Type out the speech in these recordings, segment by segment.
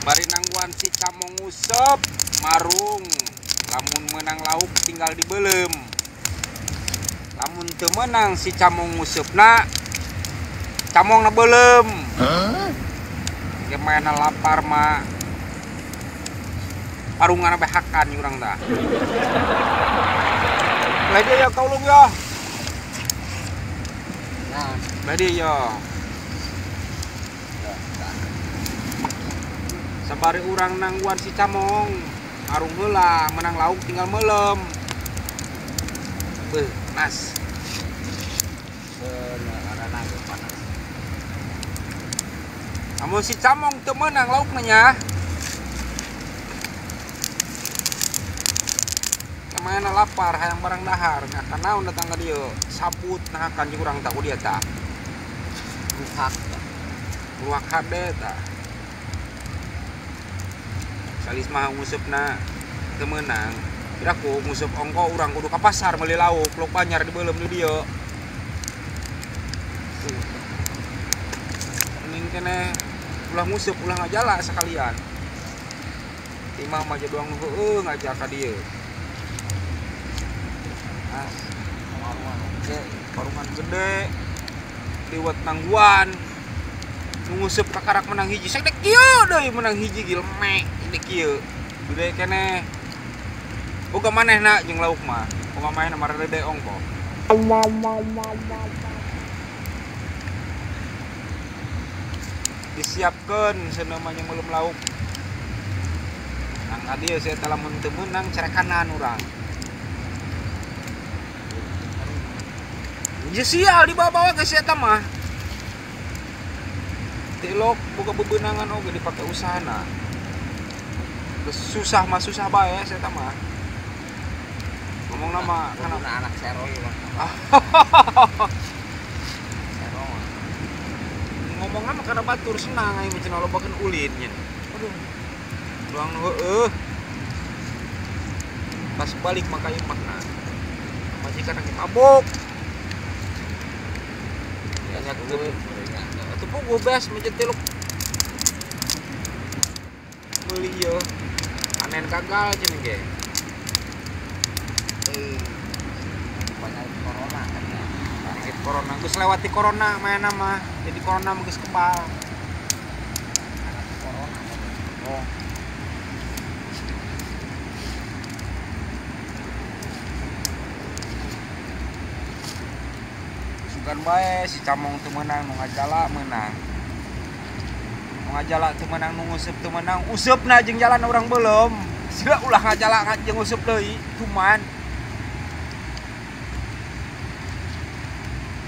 Bari nangguan si camong nguseup marung. Lamun menang lauk tinggal dibelem. Lamun teu meunang si camong nguseupna, camongna beuleum. Gimana lapar mah parungan behakan urang tah. Belah dia ya kaulung ya. Nah, belah dia ya. Sabari urang nangguan si camong, marung heula, menang lauk tinggal melem. Beuh, nas. Bener panas. Amun si camong teu meunang laukna nya. Kemana lapar hayang barang dahar, ngakan naon datang ka dieu, sabut nah kan jeung urang tah ku dia tah. Ruhak. Ruhak hade tah. Salis mah nguseupna teu meunang. Kira ku nguseup ongko urang kudu ka pasar meuli lauk, lauk banyar dibeuleum di dieu. Mending keneh ulah nguseup ulah ngajala sakalian. Imah mah doang nu heueuh ngajak ka dieu. Ah, gede, parungan gede. Liwat nangguan. Nguseup kakarak menang hiji, sakedek kieu deui menang hiji gilme, gede kieu. Gede keneh. Boga manehna jeung lauk mah. Boga manehna marede ongko. Disiapkeun cenah mah jeung meulem lauk. Nang ka dieu sia teh lamun teu meunang cerekanan urang. Geus sial dibawa-bawa ke sia eta mah. Tilok boga bebenangan oge dipake usahana. Geus susah mah susah bae sia eta mah. Ngomong nama kana anak sero ieu mah. Sero. Ngomong nama kana batur senang aing mah cenah lobakeun ulin nya. Aduh. Doang nu heueuh. Pas balik mah ka imahna. Majikan lagi mabok. Banyak tuh. Atuh puguh bes mencet tiluk. Meuli ieu. Panen gagal cenah ge. Banyak corona kan ya. Penyakit corona geus lewati corona mainna mah. Jadi corona mah geus kebal. Corona. Oh. Sugan bae si camong teu meunang nu ngajala meunang. Nu ngajala teu meunang nu nguseup teu meunang, useupna jeung jalan urang beuleum. Sila ulah ngajala jeung nguseup deui, cuman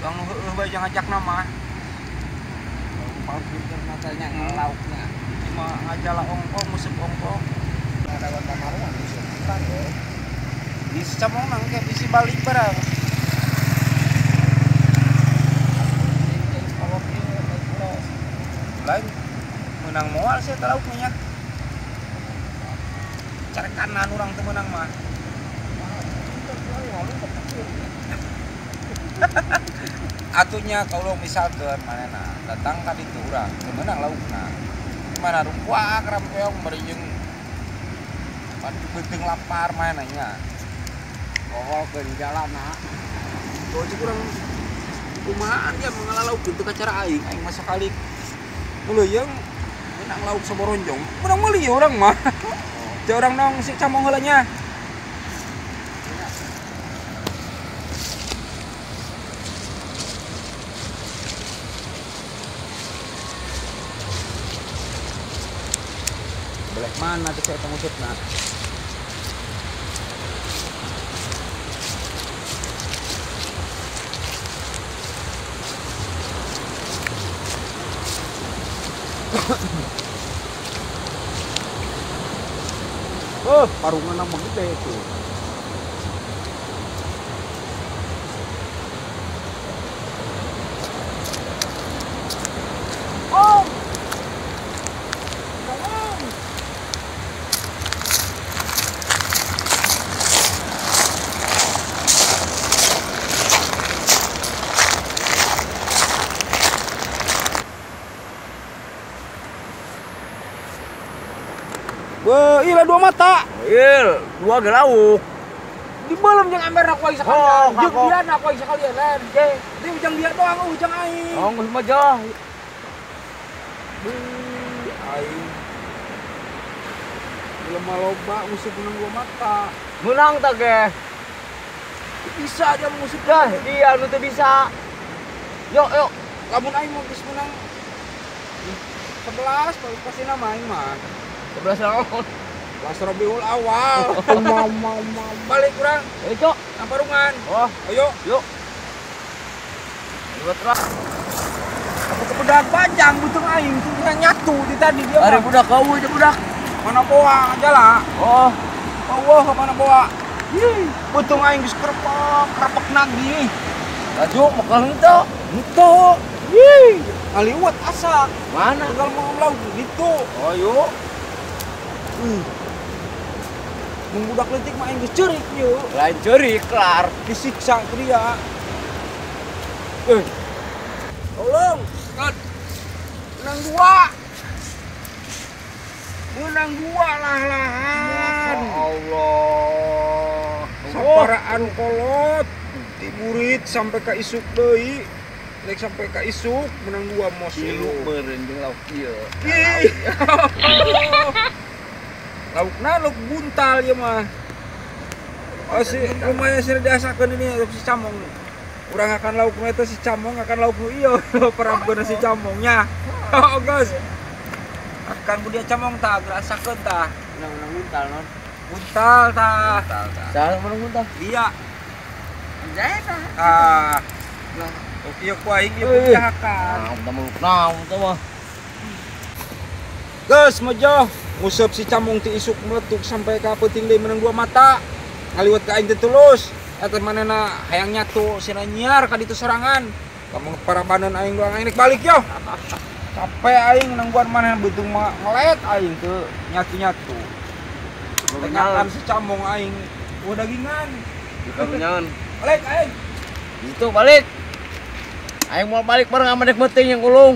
Bang nu heueuh bae jeung ngajakna mah. Paling pinter matanya ngelauknya. Cuma ngajala ongko nguseup ongko. Ada pamaruan nguseup kan ya. Di si camong nang ke bisi balik barang. Lain menang moal sih lauk nya. Carekanan urang teu meunang mah. Atunya kalau misalkan manehna datang ka ditu urang teu meunang laukna. Gimana rungkuak rampeong bari jeung beuteung lapar manehna nya. Pohokeun jalanna. Tuh cik urang kumahaan dia mengalalaukeun teu kacara aing, aing mah sakali muleuyeung menang lauk saboronjong, menang meuli urang mah. Teu urang nong si camong heula nya. Belek mana tuh saya ngusupna. Oh, parungan nama gede itu. Oh. Tolong. Beuh, ilah dua mata. Il, dua ge lauk. Di belum jeung ember aku aing sekalian. Jeung dia aku aing sekalian lain. Ge, di ujang dia doang ujang aing. Oh, geus mah jauh. Beuh, aing. Jelema loba nguseup menang dua mata. Menang tah ge. Bisa dia mengusip dah, dia nu teu bisa. Yuk, yuk. Lamun aing mau geus menang 11 pasti nama aing mah. 11 naon? 11 Rabiul Awal. Balik kurang. Eh, Cok. Nang parungan. Oh, ayo. Yuk. Liwat lah. Aku kepedak panjang butung aing tuh nyatu di tadi dia. Ari budak kau aja budak. Mana boa aja lah. Oh. Wah, ke mana boa? Ih, butung aing geus kerepek, kerepek nagih. Laju mekal henteu. Henteu. Ih, ngaliwat asak. Mana? Tinggal mau lauk gitu. Oh, yuk. Mun budak leutik mah aing geus ceurik ieu. Lain ceurik, kelar. Disiksa ku dia. Tolong, Cut. Menang dua. Menang dua lah-lahan. Ya Allah. Saparaan kolot diburit sampai ka isuk deui. Lek sampai ka isuk menang dua mos. Tilu meureun jeung lauk ieu. Ih. Laukna lauk buntal ieu mah. Oh si lumayan sih diasakeun ini si camong. Urang akan lauk nu eta si camong akan lauk nu ieu perabkeun si camongnya. Oh guys. Akan ku dia camong tah gerasakeun tah. Menang buntal non. Buntal tah. Buntal tah. Saha menang buntal? Dia. Jaya tah. Ah. Ieu ku aing ieu pucahakan. Nah, tah mah naon tah mah. Geus mojo nguseup si camong ti isuk meletuk sampai ka peuting deui menang dua mata. Ngaliwat ka aing teh tulus. Eta manehna hayang nyatu sina nyiar ka ditu sorangan. Kamu parabanan aing doang aing rek balik yo. Capek aing nungguan manehna beuteung mah ngelet aing teu nyatu-nyatu. Tengakan si camong aing eueuh dagingan. Dagingan. Balik aing. Itu balik. Aing mau balik bareng sama dek meuting yang ulung.